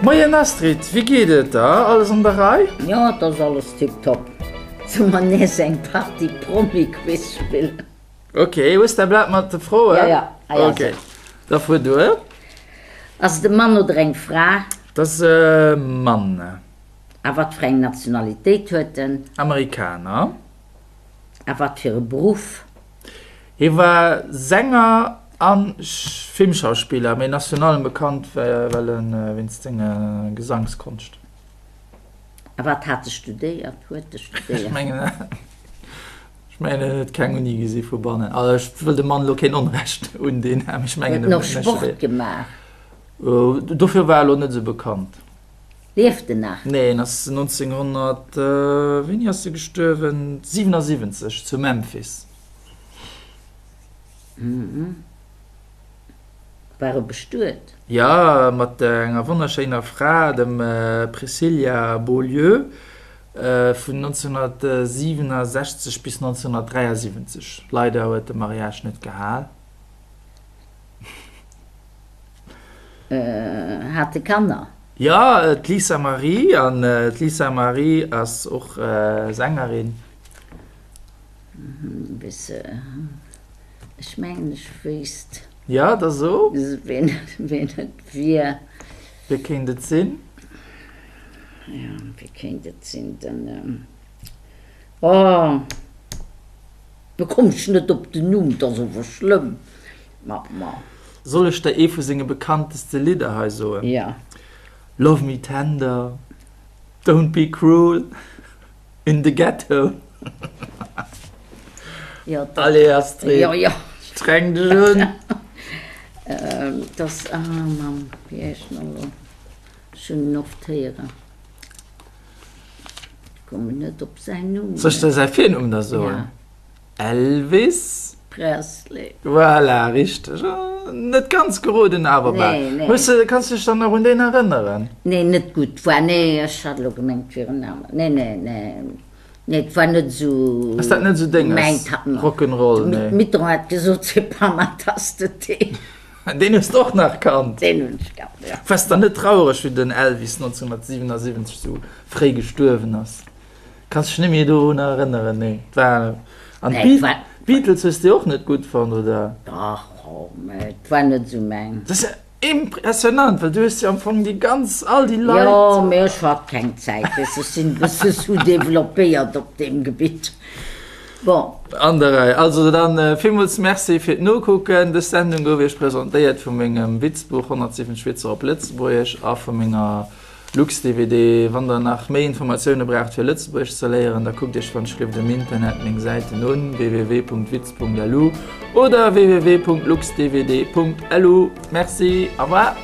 Moien Astrid, wéi geet et der? Alles an der Rei? Jo, et ass alles tiptop. Solle mer nees eng Partie Promi-Quiz spillen? Ok, hues däi Blat mat de Froen? Jo, jo, hei ass Ok, et. da fuer duer. Ass et e Mann oder eng Fra? Et ass e Mann. A wat fir eng Nationalitéit huet en? Amerikaner. A wat fir e Beruff? Hie war Sänger a Filmschauspiller, mee en ass virun allem bekannt well e wéinst senger Gesangskonscht. A wat hat e studéiert, huet e studéiert? Ech mengen, ech mengen en huet keng Uni gesi vu bannen. Also ech wëll dem Mann elo keen Onrecht undinn, mee ech mengen Huet en och Sport gemaach? Dofir war e elo net esou bekannt. Lieft en nach? Nee, en ass 1900, wéini ass e gestuerwen? 77 zu Memphis. War e bestuet? Jo, mat enger wonnerschéiner Fra, dem Priscilla Beaulieu, vun 1967 bis 1973. Leider huet de Mariage net gehal. Hat e Kanner? Jo, d'Lisa Marie. An d'Lisa Marie ass och Sängerin. Ech mengen ech wéisst. Jo, da so. Ween et wier. Wie kéint et sinn? Jo, wie kéint et sinn? Den, oh, do komm ech net op den Numm, 't ass ower schlëmm. Ma, ma. Soll ech der ee vu senge bekannteste Lidder hei soen? Jo. Love me tender, don't be cruel, in the ghetto. Jo, dat. Allez Astrid, Jo, jo. streng dech un! 't ass, ah Mamm, wéi heescht en elo? Ech hunn en oft héieren. Ech kommen net op säin Numm. Soll ech der säi Virnumm da soen? Ja. Elvis. Presley. Voilà, richteg. Net ganz geroden, awer bal. Nee, nee. Hues de, kanns du dech dann nach un deen erënneren? Nee, net gutt. War, nee, ech hat elo gemengt, et wier en aner. Nee, nee, nee. Nee, et war net esou. Ass dat net esou mäin Dénges? Ta-, ma. Rock'n'Roll, De nee. Mitterrand hat gesot, c'est pas ma tasse de thé. Deen hues de och nach kannt? Deen hunn ech kannt, jo. Waars dann net trauereg, wéi den Elvis 1977 esou fréi gestuerwen ass? Kanns dech net méi dorunner erënneren? Nee, et war. An d'Beatles hues de och net gutt fonnt, oder? Dach, oh, mä et war net esou mäin. Dat ass ja impressionnant, well du hues jo am Fong déi ganz, all déi Leit. Jo, mä ech hat keng Zäit, weess, ech sinn e bësse sous-développéiert op deem Gebitt. Bon. An der Rei. Also dann villmools Merci fir d'Nokucken. Dës Sendung gouf Iech presentéiert vu mengem Witzbuch 170 Witzer op Lëtzebuergesch a vu menger LuxDVD, Wann der nach méi Informatioune braucht fir Lëtzebuergesch ze léieren, da kuckt iech wann ech um Internet meng Säiten un, www.witz.lu oder www.luxdvd.lu. Merci, au revoir!